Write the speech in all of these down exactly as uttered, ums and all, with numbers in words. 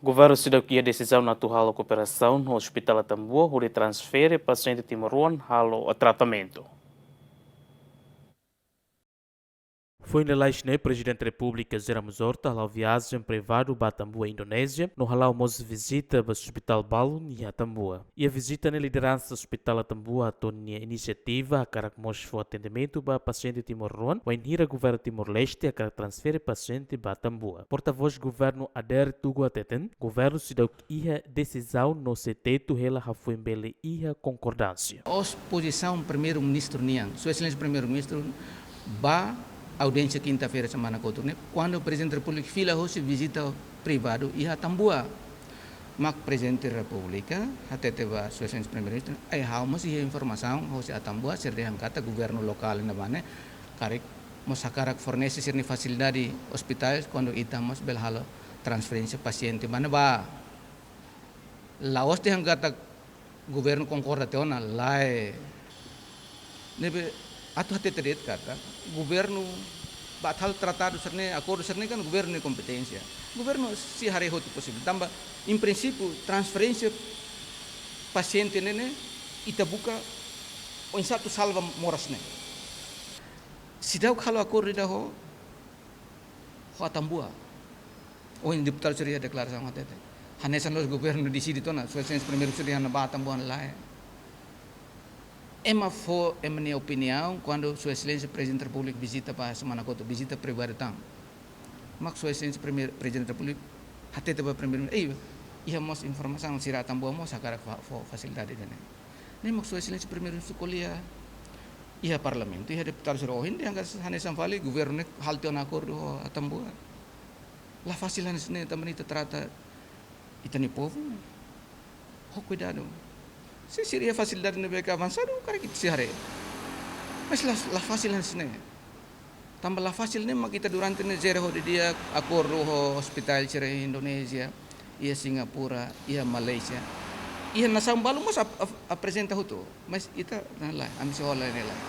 Governu seidauk iha desizaun atu halo kooperasaun ho Hospital Atambua hodi transfere pasiente timoroan halo tratamentu. Foin lalais ne'e, Prezidente Repúblika José Ramos Horta hala'o viajen privadu ba Atambua, Indonézia, no hala'o mós vizita ba ospitál balun iha Atambua. Iha vizita ne'e, lideransa Hospital Atambua hato'o nia inisiativa hakarak mós fó atendimentu ba pasiente timoroan, wainhira governu Timor-Leste hakarak transfere pasiente ba Atambua. Portavós governu Adair Tugu hateten, governu seidauk iha desizaun no sei tetu hela hafoin bele iha konkordánsia. Ohin pozisaun Primeiru-Ministru nian, Sua Exelénsia Primeiru-Ministru, ba audiénsia kinta-feira semana kotuk ne'e, kuandu Prezidente Repúblika fila hosi vizita privadu iha Atambua. Mak Prezidente Repúblika hatete ba Sua Exelénsia Primeiru-Ministru, ai ha'u mós iha informasaun hosi Atambua, sira dehan katak governu lokál ne'ebá ne'e karik mós hakarak fornese sira-nia fasilidade ospitais, kuandu ita mós bele halo transferénsia pasiente ba ne'ebá. La'ós dehan katak governu konkorda tiha ona, lae. Ne'ebé atu hatete de'it katak governu ba halo tratadu sira-ne'e, akordu sira-ne'e kan governu nia kompeténsia. Governu sei haree hotu posivel. Tanba, em princípio, transferénsia pasiente ne'e ne'e ita buka oinsá atu salva moras ne'e. Seidauk halo akordu ida ho, ho Atambua. Ohin deputadu sira iha deklarasaun hatete, hanesan la'ós governu deside tiha ona, Sua Exelénsia Primeiru-Ministru dehan ba Atambua, lae. Ema fó ema nia opiniaun kuandu Sua Exelénsia Prezidente Repúblika vizita ba semana kotuk, vizita privadu tan. Mak Sua Exelénsia Primeiru, Prezidente Repúblika hatete ba Primeiru, ei, iha mós informasaun sira Atambua mós hakarak fa-, fó fasilidade ida-ne'e. Ne'e mak Sua Exelénsia Primeiru-Ministru ko'alia iha Parlamentu, iha deputadu sira ohin dehan katak hanesan fali governu ne'e halo tiha ona akordu ho Atambua. La fasil hanesan ne'e, tanba ne'e ita trata ita-nia povu ho kuidadu. Se sira iha fasilidade ne'ebé ke avansadu, karik ita sei haree. Mas la, la fasil hanesan ne'e. Tanba la fasil ne'e mak ita durante ne'e jere ho di'ak akordu ho ospitál sira iha Indonézia, iha Singapura, iha Malázia. Iha nasaun balu mós ap-, ap-, aprezenta hotu. Mas ita, nah, lae, ami sei hola ne'e lae.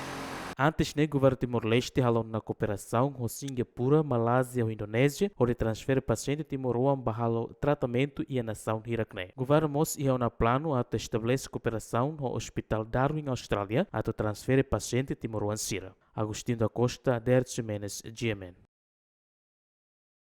Antes ne'e, governu Timor-Leste hala'o ona kooperasaun ho Singapura, Malázia ho Indonézia, hodi transfere pasiente timoroan ba halo tratamentu iha nasaun hirak ne'e. Governu mós iha ona planu atu estabelese kooperasaun ho Hospital Darwin, Austrália, atu transfere pasiente timoroan sira. Agostinho da Costa, Derek Ximenes, G M N.